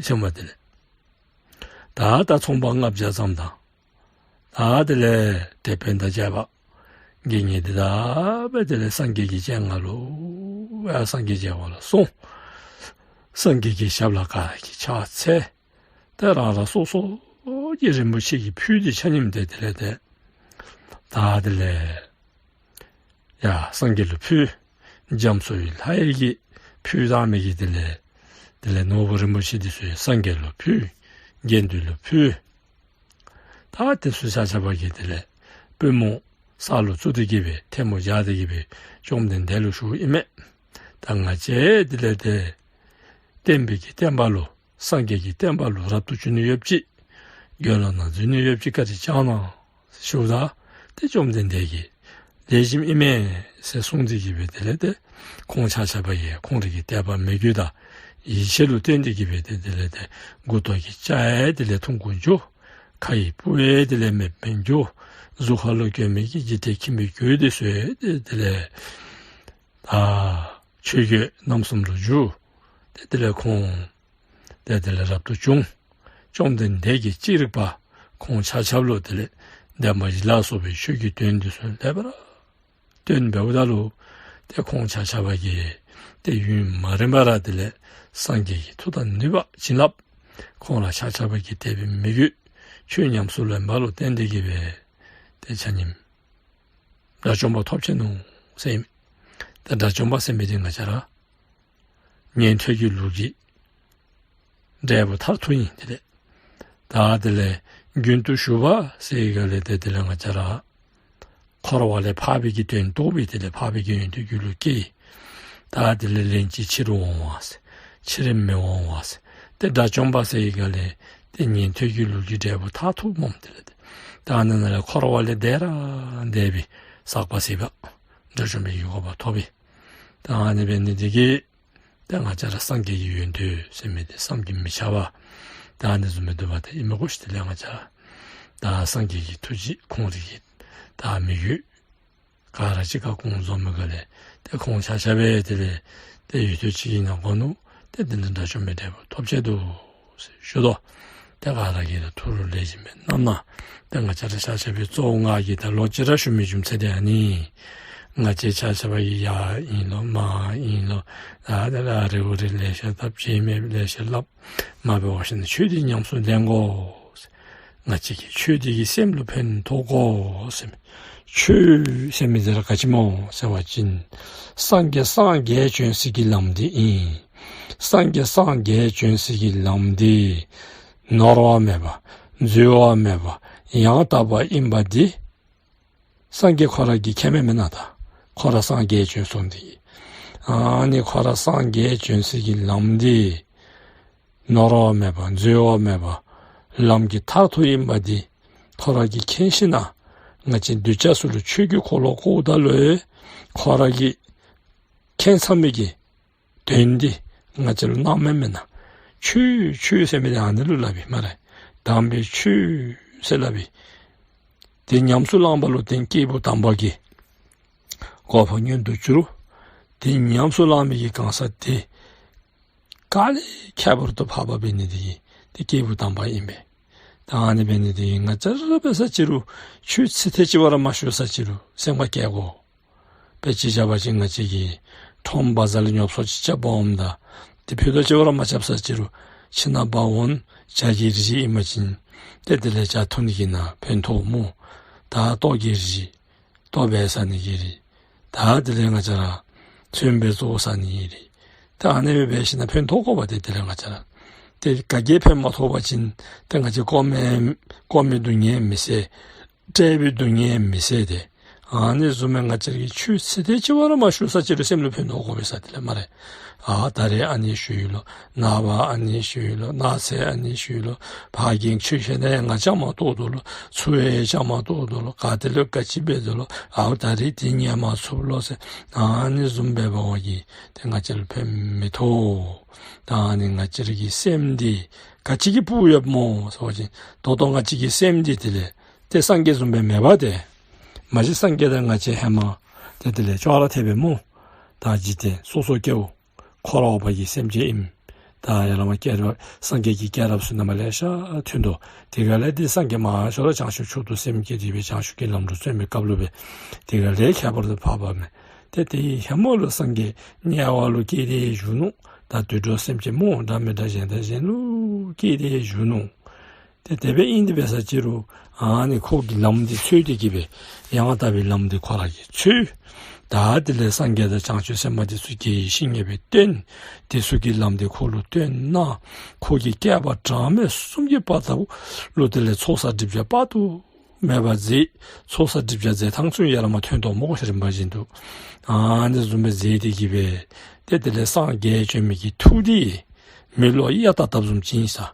ཟེར་མས། དེ་ལས་ད་ད་ཚོང་པ་ལྔ་བརྒྱ་ཙམ་དང་ད་དེ་ལས་དེད་དཔོན་དང་བཅས་པ་དགེ་བསྙེན་འདི་དག་སྦེ་དེ་ལས་སངས་རྒྱས་ཀྱི་སྤྱན་སྔར་ལུ་ཡར་སངས་རྒྱས་མཇལ་བར་ལུ་སོང་། སངས་རྒྱས་ཀྱི་ཞབས་ལ་ག་ར་གིས་ཕྱག་འཚལ། ཏེ་རང་རང་སོ་སོ་གི་རིན་པོ་ཆེ་གི་ཕུད་འདི་ཆ་མཉམ་ཏེ་དེ་ལས་ཏེ་ད་དེ་ལས་ ཡ་སངས་རྒྱས་ལུ་ཕུལ། རྒྱ་མཚོའི་ལྷ་ཡི་གི་ཕུལ་བཏང་མི་གི་དེ་ལས་དེ་ལས་ནོར་བུ་རིན་པོ་ཆེ་འདི་ཚུ་སངས་རྒྱས་ལུ་ཕུལ། དགེ་འདུན་ལུ་ཕུལ། ད་དེ་ཚུ་ཆ་ཁྱབ་ཀྱིས་དེ་ལས་པུས་མོ་ས་ལུ་བཙུགས་ཏེ་གི་སྦེ་ཐལ་མོ་སྦྱར་ཏེ་གི་སྦེ་བཅོམ་ལྡན་འདས་ལུ་ཞུཝ་ཨིན་མས། ད་ང་བཅས་དེ་ལས་ཏེ་བསྟན་པའི་གི་བསྟན་པ་ལུ་སངས་རྒྱས་ཀྱི་བསྟན་པ་ལུ་རབ་ཏུ་བྱུང་ནི་ཡོདཔ་ཅིག་དགེ་སློང་ནང་འཛུལ་ནི་ཡོདཔ་ཅིག་བཀའ་དྲིན་བསྐྱང་གནང་ཞུཝ་ད་ཏེ་བཅོམ་ལྡན་འདས་ཀྱིས་ལེགས་ཤོམ་ཨིན་མས་ཟེར་གསུངས་ཏེ་གི་སྦེ་དེ་ལས་ཏེ་ཁོང་ཆ་ཁྱབ་ཀྱིས་ཁོང་རའི་གི་དད་པ་མོས་གུས་དང་ཡིད་ཆེས་ལུ་བརྟེན་ཏེ་གི་སྦེ་ཏེ་དེ་ལས་ཏེ་མགུ་ཏོ་གི་སྐྱ་ཡང་དེ་ལས་ཐུང་ཀུ་འགྱོ། ཁ་ཡི་སྤུ་ཡང་དེ་ལས་མེདཔ་མེདཔ་འགྱོ། གཟུགས་ཁ་ལུ་གྱོན་མི་གི་འཇིགས་བྲལ་ཁྱིམ་པའི་གོས་འདི་ཚུ་ཡང་ཏེ་དེ་ལས་ད་ཆོས་གོས་རྣམ་གསུམ་ལུ་འགྱུར། ཏེ་དེ་ལས་ཁོང་ཏེ་དེ་ལས་རབ་ཏུ་བྱུང་། བཅོམ་ལྡན་འདས་ཀྱིས་ཅི་རིགས་པ་ཁོང་ཆ་ཁྱབ་ལུ་དེ་ལས་བདེན་པ་བཞི་ལ་སོགས་པའི་ཆོས་ཀྱི་དོན་འདི་ཚུ་ལེགས་པར་སྟོན་འབདཝ་ད་ལུ་ཏེ་ཁོང་ཆ་ཁྱབ་ཀྱིས་ཏེ་ཡུན་མ་རིངམ་ར་དེ་ལས་སངས་རྒྱས་ཀྱི་མཐུ་དང་ནུས་པ་བྱིན་རླབས་ཁོང་ར་ཆ་ཁྱབ་ཀྱི་དད་པའི་མོས་གུས་ཆོས་ཉམས་སུ་ལེན་པ་ལུ་བརྟེན་ཏེ་གི་སྦེ་ཏེ་ཆ་མཉམ་དགྲ་བཅོམ་པ་ཐོབ་ཆི་ནུག་ཟེར་ཨིན་མས། ཏེ་དགྲ་བཅོམ་པ་ཟེར་མི་འདི་ང་བཅས་ར་ཉན་ཐོས་ཀྱི་ལུགས་ཀྱི་འབྲས་བུ་མཐར་ཐུག་ཨིན། དེ་ལས་ད་དེ་ལས་རྒྱུན་དུ་ཞུགས་པ་ཟེར་ག་ལས་ཏེ་དེ་ལས་ང་བཅས་ར་འཁོར་བ་ལས་འཕགས་པའི་གི་དོན་རྟོགས་པའི་དེ་ལས་འཕགས་པའི་གི་ཡོན་ཏན་རྒྱུད་ལུ་སྐྱེས། ད་དེ་ལས་ལན་གཅིག་ཕྱིར་འོང་བ་ཟེར། ཕྱིར་མི་འོང་བ་ཟེར། ཏེ་དགྲ་བཅོམ་པ་ཟེར་ག་ལས་ཏེ་ཉན་ཐོས་ཀྱི་ལུགས་ཀྱི་འབྲས་བུ་མཐར་ཐུག་སྨོ། དེ་ལས་ཏེ་ད་ཨ་ནི་ནང་ལས་འཁོར་བ་ལས་འདས་ར་འདས་པའི་ཟག་པ་ཟད་པ་དགྲ་བཅོམ་པའི་གི་གོ་འཕང་ཐོབ་པའི་ད་ཨ་ནི་འབད་ནི་འདི་གིས་ཏེ་ང་བཅས་ར་སངས་རྒྱས་ཀྱི་ཡོན་ཏན་ཟེར་མི་འདི་བསམ་གྱིས་མི་ཁྱབ་པ་ད་ཨ་ནི་བཟུམ་སྦེ་འདུག་པ་ཏེ་ཨིན་མས་གོ་ཤིག། དེ་ལས་ང་བཅས་ད་སངས་རྒྱས་ཀྱི་ཐུགས་རྗེ་ཁོང་རའི་གི་ད་མོས་གུས་ག་ར་གཅིག་ཁར་ཁོང་འཛོམས་མི་ག་ལས་ཏེ་ཁོང་ཆ་ཁྱབ་སྦེ་དེ་ལས་ཏེ་ཡུན་ཐུང་ཅིག་གི་ནང་འཁོད་ལུ་ཏེ་དེ་ལས་དགྲ་བཅོམ་པའི་འབྲས་བུ་ཐོབ་ཆི་འདུག་ཟེར་ཞུ་དོ། ཏེ་ག་ར་གིས་ད་ཐུགས་ལུ་ལེགས་ཤོམ་སྦེ་བསྣམས་གནང་། ཏེ་ང་བཅས་ར་ཆ་ཁྱབ་སྦེ་གཙོ་བོ་ང་གིས་ད་ལོག་ཅི་ར་ཞུ་མི་རྒྱུ་མཚན་འདི་ཨ་ནི་ང་བཅས་ཆ་ཁྱབ་ཀྱིས་ཡར་ཨིན་ལོ་མར་ཨིན་ལོ་ད་དེ་ལས་རི་བོ་རི་ལེ་ཤ་བཏབ་བྱེད་མེད་ལེ་ཤ་སླབ། མ་འབད་བ་ཅིན་ཆོས་འདི་ཉམས་སུ་ལེན་དགོ། ང་བཅས་ཀྱིས་ཆོས་འདི་གིས་སེམས་ལུ་ཕན་ཐོགས་དགོ་ཟེར་མི། ཆོས་ཟེར་མི་འདི་ར་ག་ཅི་སྨོ་ཟེར་བ་ཅིན་སངས་རྒྱས་སངས་རྒྱས་བྱོན་སའི་གི་ལམ་འདི་ཨིན། སངས་རྒྱས་སངས་རྒྱས་བྱོན་སའི་གི་ལམ་འདི་ནོར་བ་མེད་པ་འཛོལ་བ་མེད་པ་ཡང་དག་པ་ཨིན་པ་འདི་སངས་རྒྱས་ཁོ་ར་གིས་མཁྱེན་མས་མེན་ན། ད་ཁོ་ར་སངས་རྒྱས་བྱོན་སོང་འདི་ཨ་ནི་ཁོ་ར་སངས་རྒྱས་བྱོན་སའི་གི་ལམ་འདི་ནོར་བ་མེད་པ་འཛོལ་བ་མེད་པ་ལམ་གྱི་མཐར་ཐུག་ཨིན་པ་འདི་ཁོ་ར་གིས་མཁྱེན་ཞིན་ན་ང་བཅས་གདུལ་བྱ་ཚུ་ལུ་ཆོས་ཀྱི་འཁོར་ལོ་བསྐོརཝ་ད་ལུ་ཁོ་ར་གིས་མཁྱེན་ཚར་མི་གི་དོན་འདི་ང་བཅས་ལུ་གནང་མས་མེན་ན། ཆོས་ཆོས་ཟེར་མི་འདི་ཨ་ནི་ལུ་སླབ་ཨིན་སྨ་རེ། དམ་པའི་ཆོས་ཟེར་སླབ་ཨིན། དེ་ཉམས་སུ་བླངས་པ་ལུ་བརྟེན་སྐྱེས་བུ་དམ་པ་གི་གོ་འཕང་མངོན་དུ་གྱུར། དེ་ཉམས་སུ་བླངས་མི་གི་གང་ཟག་དེ་དཀའ་ལས་ཁྱད་པར་དུ་འཕགས་པ་འབད་ནི་དེ་གིས་དེ་སྐྱེས་བུ་དམ་པ་ཨིན་པས། ད་ཨ་ནི་འབད་ནི་དེ་གིས་ང་བཅས་ར་འབད་ས་ཅི་རུང་ཆོས་ཚིག་ཐེངས་གཅིག་བ་ར་མ་ཞུ་ས་ཅི་རུང་སེམས་ཁར་བཀལ་དགོ། དཔེ་ཅིག་བཞག་པ་ཅིན་ང་བཅས་ཀྱིས་ཁྲོམ་བ་ཛར་ལུ་ཉོ་ཚོང་ཅིག་རྐྱབ་པར་འོངམ་ད་དེ་ཕུད་རྡོག་གཅིག་བ་ར་མ་རྐྱབ་ས་ཅི་རུང་ཁྱིམ་ནང་འབག་འོང་ཇ་གི་རིགས་ཨིན་པ་ཅིན་ཏེ་དེ་ལས་ཇ་འཐུང་ནི་གི་ནང་ཕན་ཐོགས་སྨོ། ད་ལྟོ་གི་རིགས་ལྟོ་འབད་ཟ་ནི་གི་རིགས་ད་དེ་ལས་ང་བཅས་ར་ཚོད་འབད་བཙོ་ཟ་ནི་གི་རིགས་ད་ཨ་ནི་སྦེ་འབད་ཞིན་ན་ཕན་ཐོགས་དགོ་པ། ཏེ་དེ་ལས་ང་བཅས་ར་ཏེ་ག་གིས་ཕན་མ་ཐོགས་པ་ཅིན་ཏེ་ང་བཅས་ཀོ་མི་ཀོ་མི་སྡུག་བསྔལ་མི་སེལ། བཀྲེས་པའི་སྡུག་བསྔལ་མི་སེལ་ཏེ། ཨ་ནི་བཟུམ་སྦེ་ང་བཅས་ཀྱིས་ཆོས་ཚིག་ཐེངས་གཅིག་བ་ར་མ་ཞུ་ས་ཅི་རུང་སེམས་ལུ་ཕན་ཐོགས་དགོ་པས་ཟེར་དེ་ལས་སྨ་རེ། ཨ་ད་རིས་ཨ་ནི་ཞུ་ཡི་ལོ། ནངས་པ་ཨ་ནི་ཞུ་ཡི་ལོ། གནངས་ཚེ་ཨ་ནི་ཞུ་ཡི་ལོ། ཕ་གིར་ཆོས་བཤད་ན་ཡང་ང་བཅའ་མར་གཏོགས་དོ་ལོ། ཚུར་ཡང་བཅའ་མར་གཏོགས་དོ་ལོ། ག་ཏེ་ལུ་ག་ཅི་འབད་དོ་ལོ། ཨའུ་ད་རིས་འདི་ཉན་མ་ཚུགས་ལོ་ཟེར་ཨ་ནི་བཟུམ་སྦེ་འབད་བ་གིས་ཏེ་ང་བཅས་ལུ་ཕན་མི་ཐོགས། ད་ཨ་ནི་ང་བཅས་ར་གི་སེམས་འདི་ག་ཅི་གིས་སྤུབ་ཡོདཔ་སྨོ་ཟེར་བ་ཅིན་ད་ལྟོ་ང་བཅས་ཀྱི་སེམས་འདི་དེ་ལས་ཏེ་སངས་རྒྱས་བཟུམ་སྦེ་མེད་པ་ཏེ། མ་གཞི་སངས་རྒྱས་དང་ང་བཅས་ཧེ་མ་ཏེ་དེ་ལས་ཅོག་ར་འཐདཔ་སྦེ་སྨོ། ད་འཇིག་རྟེན་སོ་སོ་སྐྱེ་བོ་འཁོར་བ་པ་གི་སེམས་ཅན་ཨིནམ། ད་ཡར་ལས་མར་སྐྱེས་རབས་སངས་རྒྱས་ཀྱི་སྐྱེས་རབས་ཚུ་ནང་མར་ལེ་ཤ་ཐོན་དོ། དེ་ག་ལས་ཏེ་སངས་རྒྱས་མང་ཤོས་ར་བྱང་ཆུབ་མཆོག་ཏུ་སེམས་བསྐྱེད་དེ་སྦེ་བྱང་ཆུབ་ཀྱི་ལམ་ལུ་བརྩོན་པའི་སྐབས་ལུ་སྦེ་དེ་ག་ལས་ཁྱད་པར་དུ་འཕགས་པ་མས། ཏེ་དེ་ཧེ་མ་ལུ་སངས་རྒྱས་དམྱལ་བ་ལུ་སྐྱེས་ཏེ་བཞུགས་ནུག། ད་དུད་འགྲོ་སེམས་ཅན་སྨོ། འདྲ་མི་འདྲ་གཞན་དང་གཞན་ལུ་སྐྱེས་ཏེ་བཞུགས་ནུག། ཏེ་དེ་སྦེ་ཨིན་ཏེ་འབད་ས་ཅི་རུང་ཨ་ནི་ཁོ་གིས་ལམ་འདི་འཚོལ་ཏེ་གི་སྦེ་ཡང་དག་པའི་ལམ་འདི་ཁོ་ར་གིས་འཚོལ། ད་དེ་ལས་སངས་རྒྱས་དང་བྱང་ཆུབ་སེམས་དཔའ་དེ་ཚུ་གིས་བཤེས་གཉེན་སྦེ་བསྟེན། དེ་ཚུ་གིས་ལམ་དེ་ཁོ་ལུ་སྟོན་གནང་། ཁོ་གིས་བསྐལ་པ་གྲངས་མེད་གསུམ་གྱི་བར་དུ་ལུ་དེ་ལས་ཚོགས་བསགས་སྒྲིབ་སྦྱང་དཔག་ཏུ་མེད་པ་མཛད། ཚོགས་བསགས་སྒྲིབ་སྦྱང་མཛད་ཐངས་ཚུ་ཡང་ཡར་མ་ཐོན་དོ་སྨོ་ཤིག། རིམ་པ་བཞིན་དུ་ཨ་ནི་བཟུམ་སྦེ་མཛད་དེ་གིས་སྦེ་ཏེ་དེ་ལས་སངས་རྒྱས་བྱོན་མི་གི་ཐུགས་དེ་མེ་ལོང་གཡའ་བཏབ་བཏབ་བཟུམ་ཅིག་ཨིན་ས།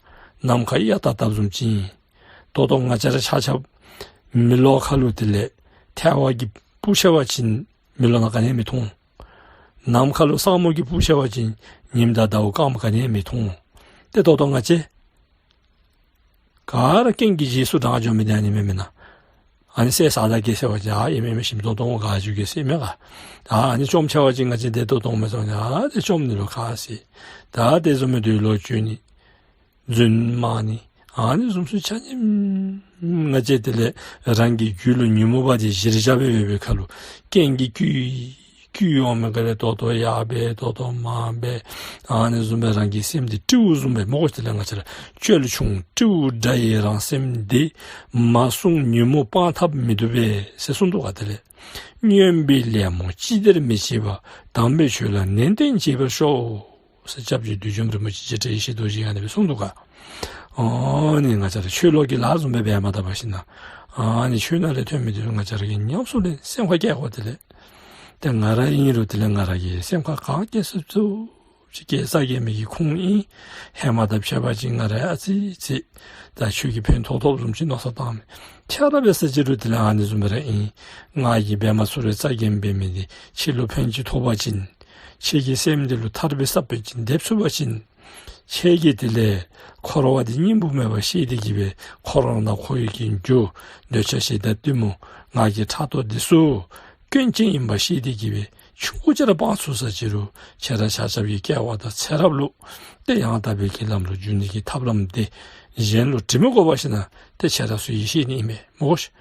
ནམ་མཁའ་གཡའ་བཏབ་བཏབ་བཟུམ་ཅིག་ཨིན། ད་ལྟོ་ང་བཅས་ར་ཆ་ཁྱབ་མེ་ལོང་ཁ་ལུ་དེ་ལས་ཐལ་བ་གིས་སྤུར་ཤོར་བ་ཅིན་མེ་ལོང་ནང་ག་ནི་ཡང་མི་མཐོང་། ནམ་མཁའ་ལུ་ས་སྨུག་གིས་སྤུར་ཤོར་བ་ཅིན་ཉིམ་དང་ཟླཝ་སྐརམ་ག་ནི་ཡང་མི་མཐོང་། ཏེ་ད་ལྟོ་ང་བཅས་ག་ར་རྐྱེན་གྱི་རྗེས་སུ་འབྲང་འགྱོ་མི་དེ་ཨ་ནི་མེན་མེན་ན། ཨ་ནི་ཟས་ཟ་ད་གེ་ཟེར་བ་ཅིན་ཨ་ཨིན་མས་ཨིན་མས་ཞིམ་ཏོང་ཏོ་ག་ཅི་གེ་ཟེར་མས་ག། ཨ་ཨ་ནི་བཅོམ་ཆ་བ་ཅིན་ང་བཅས་བདེ་ཏོག་ཏོ་མས་ཟེར་བ་ཅིན་ཨ་དེ་བཅོམ་ནི་ལུ་ཁ་ཟེར། ད་དེ་བཟུམ་མའི་དུས་ལོ་བཅུ་ནི་རྫུན་སྨྲ་ནི་ཨ་ནི་བཟུམ་ཚུ་ཆ་མཉམ་ང་བཅས་དེ་ལས་རང་གི་རྒྱུད་ལུ་ཉོན་མོངས་པ་དེ་གཞིར་བཞག་སྦེ་ཡོད་པའི་ཁར་ལུ་རྐྱེན་གྱིས་བསྐུལ་བསྐུལ་འོང་མི་ག་ལས་ད་ལྟོ་ཡར་འབད་ད་ལྟོ་མར་འབད། ཨ་ནི་བཟུམ་སྦེ་རང་གི་སེམས་འདི་སྤྲེའུ་བཟུམ་སྦེ་སྨོ་ཤིག། དེ་ལས་ང་བཅས་ར་བཅོལ་ཆུང་སྤྲེའུ་འདྲ་ཡི་རང་སེམས་འདི། མ་བསྲུངས་ཉོན་མོངས་སྤང་ཐབས་མི་བཏུབ་པས་ཟེར་གསུངས་འདུག་ག། དེ་ལས་སྨྱོན་པའི་ལད་མོ་ཅི་བདེར་མི་བྱེད་པ། དམ་པའི་ཆོས་ལ་ནན་ཏན་བྱེད་པར་ཤོག་ཟེར་སྐྱབས་རྗེ་བདུད་འཇོམས་རིན་པོ་ཆེ་རྗེ་བཀྲ་ཡེ་ཤེས་རྡོ་རྗེ་ཨ་ནི་སྦེ་གསུངས་འདུག་ག། ཨ་ནི་ང་བཅས་ར་ཆོས་ལོག་གི་ལཱ་བཟུམ་སྦེ་འབད་མ་ད་པར་ཞིན་ན་ཨ་ནི་ཆོས་ནང་ལས་ཐོན་མི་དེ་ང་བཅས་ར་གིས་ཉམས་སུ་ལེན་སེམས་ཁར་བཀལ་དགོ། དེ་ལས་ཏེ་ང་ར་ཨིན་རུང་དེ་ལས་ང་ར་གི་སེམས་ཁར་ག་བཀལ་ཚུགས་ཚུགས་ཅིག་བཀལ་ས་གི་མི་གི་ཁུངས་ཨིན། ཧེ་མ་དང་ཕྱད་པ་ཅིན་ང་ར་ཨ་ཙི་ཙི་ད་ཆོས་ཀྱི་ཕན་ཐོགས་ཐོབ་བཟུམ་ཅིག་མནོ་བསམ་བཏང་མས། ཁྱོད་ར་འབད་ས་ཅིག་རུང་དེ་ལས་ཨ་ནི་བཟུམ་སྦེ་ར་ཨིན། ང་གིས་འབད་མ་ཚུགས་རུང་རྩ་འགེངས་འབད་མི་དེ་ཁྱོད་ལུ་ཕན་ཅིག་ཐོགས་པ་ཅིན་ཁྱོད་ཀྱི་སེམས་འདི་ལུ་ཐར་པའི་ས་བོན་ཅིག་འདེབས་ཚུགས་པ་ཅིན་ཁྱོད་ཀྱིས་དེ་ལས་འཁོར་བ་འདི་སྙིང་པོ་མེད་པ་ཤེས་ཏེ་གིས་སྦེ་འཁོར་བ་དང་འཁོར་བའི་གི་རྒྱུ་འདོད་ཆགས་ཞེ་སྡང་གཏི་མུག་ང་རྒྱལ་ཕྲག་དོག་འདི་ཚུ་སྐྱོན་ཅན་ཨིནམ་ཤེས་ཏེ་གིས་སྦེ་ཆུང་ཀུ་ཅིག་ར་སྤང་ཚུགས་ས་ཅིག་རུང་ཁྱེད་ར་ཆ་ཁྱབ་ཀྱི་སྐལ་བ་དང་ཚེ་རབས་ལུ་ཏེ་ཡང་དག་པའི་གི་ལམ་ལུ་འཇུག་ནི་གི་ཐབས་ལམ་དེ་གཞན་ལུ་དྲི་མི་དགོ་པར་ཞིན་ན་ཏེ་ཁྱེད་ར་ཚུ་གིས་ཤེས་ནི་ཨིན་མས་སྨོ་ཤིག།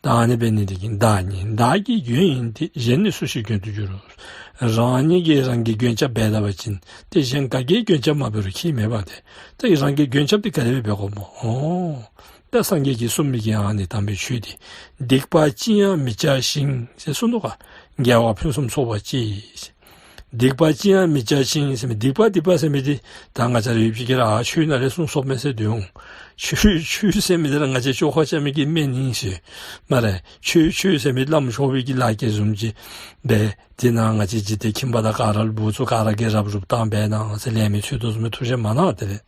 ད་ཨ་ནི་འབད་ནི་དེ་གིས་བདག་ཉིད་བདག་གི་མགོན་ཡིན་ཏེ། གཞན་ནི་སུ་ཞིག་མགོན་དུ་འགྱུར། རང་ཉིད་ཀྱིས་རང་གི་མགོན་སྐྱབས་འབད་ད་པ་ཅིན་ཏེ་གཞན་ག་གིས་མགོན་སྐྱབས་མ་འབད་རུང་ཁྱད་མེད་པ་དེ། ཏེ་རང་གི་མགོན་སྐྱབས་དེ་ག་དེ་སྦེ་འབད་དགོཔ་སྨོ། ཨོ། ད་སངས་རྒྱས་ཀྱིས་གསུངས་མི་གི་ཨ་ནི་དམ་པའི་ཆོས་དེ། སྡིག་པ་ཅི་ཡང་མི་བྱ་ཞིང་ཟེར་གསུངས་འདུག་ག། དགེ་བ་ཕུན་སུམ་ཚོགས་པར་སྤྱད། སྡིག་པ་ཅི་ཡང་མི་བྱ་ཞིང་ཟེར་མི་སྡིག་པ་སྡིག་པ་ཟེར་མི་དེ་ད་ང་བཅས་ར་ཡུལ་གྱི་གི་ར་ཆོས་ནང་ལས་གསུངས་སོངམ་མས་ཟེར་སྡོད་འོང་། ཆོས་ཆོས་ཟེར་མི་དེ་ར་ང་བཅས་བཅོས་ཁ་རྐྱབ་མི་གི་སྨན་ཨིན་ཟེར་སྨ་རེ། ཆོས་ཆོས་ཟེར་མི་བླམ་ཆོས་པའི་གི་ལཱ་བཀལ་བཟུམ་ཅིག་འབད། དེ་ནང་ང་བཅས་འཇིག་རྟེན་ཁྱིམ་པ་དང་ག་ར་ལུ་བུ་ཚུ་ག་ར་གིས་རབ་རུབ་བཏང་འབད་གནང་ཟེར་ལེགས་སྨོན་འཚལ་དོ་བཟུམ་མའི་ཐུགས་རྗེ་མ་གནང་། དེ་ལས་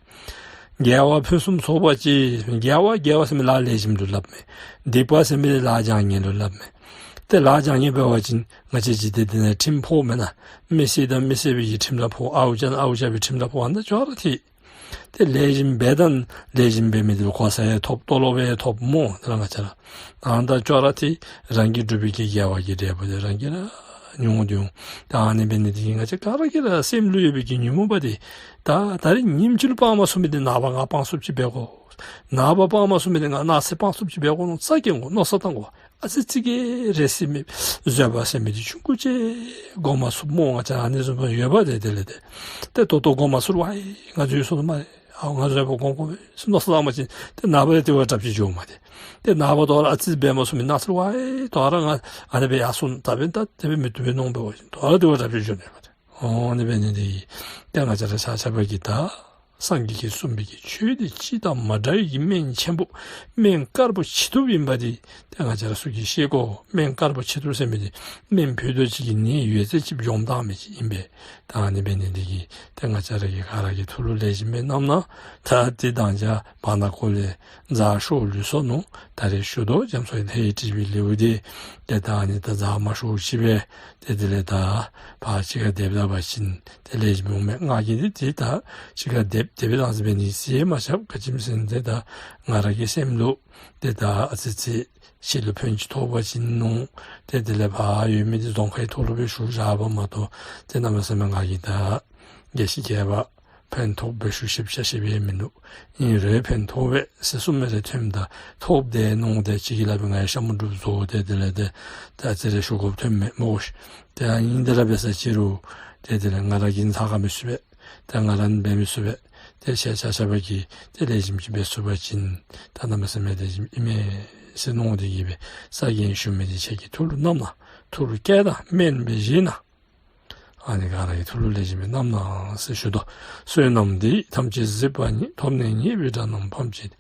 དགེ་བ་ཕུན་སུམ་ཚོགས་པར་སྤྱད། དགེ་བ་དགེ་བ་ཟེར་མི་ལཱ་ལེགས་ཤོམ་ལུ་སླབ་མས། སྡིག་པ་ཟེར་མི་ལཱ་བྱང་ཉེས་ལུ་སླབ་མས། ཏེ་ལཱ་བྱང་ཉེས་འབད་བ་ཅིན་ང་བཅས་འཇིག་རྟེན་འདི་ནང་ཁྲིམས་ཕོགཔ་མེན་ན། མི་བསད་དང་མི་བསད་པའི་གི་ཁྲིམས་ར་ཕོག། ཨརཝ་རྐྱབ་ན་ཨརཝ་རྐྱབ་པའི་ཁྲིམས་ར་ཕོག། ཨ་ནི་ཅོག་ར་འཐད། ཏེ་ལེགས་ཤོམ་འབད་དང་ལེགས་ཤོམ་འབད་མི་དེ་ལུ་གོ་ས་ཡང་ཐོབ། ཏོ་ལོ་བ་ཡང་ཐོབ་སྨོ། དེ་ར་ང་བཅས་ར་ཨ་ནི་དང་ཅོག་ར་འཐད། རང་གིས་བསྒྲུབས་པའི་གི་དགེ་བ་གི་འབྲས་བུ་དེ་རང་གིས་ར་མྱོང་སྡོད་འོང་། ད་ཨ་ནི་འབད་ནི་དེ་གིས་ང་བཅས་ག་ར་གི་ར་སེམས་ལུ་ཡོད་པའི་གི་ཉོན་མོངས་པ་དེ་ད་ད་རིས་ཉིནམ་གཅིག་ལུ་སྤང་མ་ཚུགས་མི་དེ་ནངས་པ་ང་སྤང་ཚུགསཔ་ཅིག་འབད་དགོ། ནངས་པ་སྤང་མ་ཚུགས་མི་དེ་ང་གནངས་ཚེ་སྤང་ཚུགསཔ་ཅིག་འབད་དགོ་མནོ་རྩ་འགེངས་དགོ། མནོ་བསམ་བཏང་དགོ། ཨ་ཙི་ཙི་གི་རེ་ཟེར་མི་བཟོད་པ་ཟེར་མི་དེ་ཆུང་ཀུ་ཅིག་སྒོམ་མ་ཚུགསཔ་སྨོ། ང་བཅས་ཨ་ནི་བཟུམ་ཡོདཔ་དེ། དེ་ལས་ཏེ་ཏེ་ད་ལྟོ་སྒོམ་མ་ཚུགས་རུང་ཨའེ་ང་འཛོལ་སོ་ནུག་སྨ་རེ། ཨའོ་ང་བཟོད་པ་སྒོམ་དགོ་པས་ཟེར་མནོ་བསམ་བཏང་པ་ཅིན་ཏེ་ནངས་པ་ཡང་དེ་བ་དྲགཔ་ཅིག་འགྱོཝ་མས་ཏེ། ཏེ་ནངས་པ་དོ་རུང་ཨ་ཙི་འབད་མ་ཚུགས་མི་གནངས་ཚེ་རུང་ཨའེ་དོ་རུང་ང་ཨ་ནི་སྦེ་ཡར་སོ་ནུག། ད་འབདན་ད་དེ་སྦེ་མི་བཏུབ་པས་མནོ་འབད་བ་ཅིན་དོ་རུང་དེ་བ་དྲགཔ་ཅིག་འགྱོ་ནི་ཨིན་པས་ཏེ། ཨོ་ཨ་ནི་འབད་ནི་དེ་གིས་ཏེ་ང་བཅས་ར་ཆ་ཁྱབ་ཀྱིས་ད་སངས་རྒྱས་ཀྱིས་གསུངས་པའི་གི་ཆོས་འདི་སྤྱི་དང་མ་འདྲ་བའི་གི་སྨན་ཆེན་པོ། སྨན་དཀར་པོ་ཆེ་ཐུབ་ཨིནམ་འདི་ཏེ་ང་བཅས་ར་ཚུ་གིས་ཤེས་དགོ། སྨན་དཀར་པོ་ཆེ་ཐུབ་ཟེར་མི་འདི་སྨན་ཕུད་རྡོག་ཅིག་གིས་ནད་ཡོད་ཚད་ཅིག་འཇོམས་བཏང་མི་ཅིག་ཨིན་པས། ད་ཨ་ནི་འབད་ནི་འདི་གིས་ཏེ་ང་བཅས་ར་གིས་ག་ར་གིས་ཐུགས་ལུ་ལེགས་ཤོམ་སྦེ་བསྣམས་གནང་། ད་ཏེ་དང་ཅ་བར་ན་ཁོ་ལས་ཛ་ཤོ་ལུས་སོ་ནུག། ད་རེས་ཞུ་དོ། རྒྱ་མཚོ་ལྷའི་དྲིལ་བུའི་ལེའུ་འདི་ཏེ་ད་ཨ་ནི་ད་ཛ་མ་ཤོ་ཅིག་སྦེ་ཏེ་དེ་ལས་ད་ཕར་ཕྱི་ཁར་སྡེབ་ད་པ་ཅིན་ཏེ་ལེགས་ཤོམ་འོང་མས། ང་གིས་འདི་ཏེ་ད་ཕྱི་ཁར་སྡེབ་སྡེབ་དང་ཟེར་བའི་ནི་ཟེར་མ་ཁྱབ། ག་ཅི་སྨོ་ཟེར་ན་ཏེ་ད་ང་ར་གི་སེམས་ལུ་ཏེ་ད་ཨ་ཙི་ཙི་ཁྱེད་ལུ་ཕན་ཅིག་ཐོགས་པ་ཅིན་ནོ། ཏེ་དེ་ལས་ཕར་ཡོད་མི་འདི་རྫོང་ཁའི་ཐོག་ལུ་སྦེ་ཞུ་བཞག་པ་མ་གཏོགས་ཏེ་གནམ་མེད་ས་མེད་ང་གིས་ད་དགེ་བཤེས་སྐྱེས་པ་ཕན་ཐོགས་སྦེ་ཞུ་ཤེས་བྱ་ཤེས་པའི་མིན་འདུག། ཨིན་རུང་ཕན་ཐོགས་པས་ཟེར་གསུངས་མི་རེ་ཐོནམ་ད་ཐོབ་སྟེ་ནོར་ཏེ་ཅིག་གིས་སླབ་པའི་ང་ཡང་ཤ་མུ་སྒྲུབ་བཟོ་སྟེ་དེ་ལས་ཏེ་ད་ཨ་ཙི་རེ་ཞུ་དགོཔ་ཐོནམ་མས་སྨོ་ཤིག། ཏེ་ཨ་ཨིན་དེ་ར་འབད་ས་ཅིག་རུང་ཏེ་དེ་ལས་ང་ར་གིས་ཚ་ག་མི་ཚུགས་པས། ཏེ་ང་ར་ནི་འབད་མི་ཚུགས་པས། ཏེ་ཁྱེད་ཆ་ཁྱབ་ཀྱིས་ཏེ་ལེགས་ཤོམ་ཅིག་འབད་ཚུགས་པ་ཅིན་ད་གནམ་མེད་ས་མེད་ལེགས་ཤོམ་ཨིན་མས་ཟེར་མནོ་སྟེ་གིས་སྦེ་ས་གི་ཞུ་མི་འདི་ཁྱེད་ཀྱི་ཐུགས་ལུ་བསྣམས་གནང་། ཐུགས་ལུ་བསྐྱེད་དང་དམན་པའི་གཞི་ན། ཨ་ནི་ག་ར་གི་ཐུགས་ལུ་ལེགས་ཤོམ་སྦེ་བསྣམས་གནང་ཟེར་ཞུ་དོ། བསོད་ནམས་འདི་ཡིས་ཐམས་ཅད་གཟིགས་པ་ཉིད། ཐོབ་ནས་ཉེས་པའི་དགྲ་རྣམས་ཕམ་བྱས་ཏེ།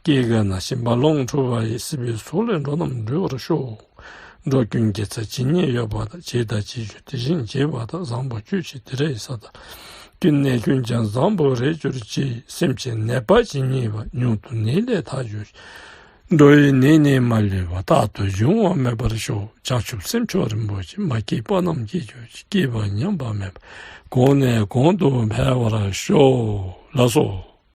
སྐྱེ་རྒ་ན་འཆིའི་རྦ་ཀློང་འཁྲུགས་པ་ཡི། སྲིད་པའི་མཚོ་ལས་འགྲོ་རྣམས་སྒྲོལ་བར་ཤོག། འགྲོ་ཀུན་དགེ་རྩ་ཇི་སྙེད་ཡོད་པ་དང་། བྱས་དང་བྱེད་འགྱུར་དེ་བཞིན་བྱེད་པ་དང་། བཟང་པོ་སྤྱོད་ཕྱིར་དེ་འདྲ་ཡི་ས་དག་ལ། ཀུན་ནས་ཀུན་ཀྱང་བཟང་པོར་རེག་གྱུར་ཅིག། སེམས་ཅན་ནད་པ་ཇི་སྙེད་པ། མྱུར་དུ་ནད་ལས་ཐར་གྱུར་ཅིག། འགྲོ་བའི་ནད་ནི་མ་ལུས་པ། རྟག་ཏུ་འབྱུང་བ་མེད་པར་ཤོག། བྱང་ཆུབ་སེམས་མཆོག་རིན་པོ་ཆེ། མ་སྐྱེས་པ་རྣམས་སྐྱེ་གྱུར་ཅིག། སྐྱེས་པ་ཉམས་པ་མེད་པར། གོང་ནས་གོང་དུ་འཕེལ་བར་ཤོག། ལགས་སོ།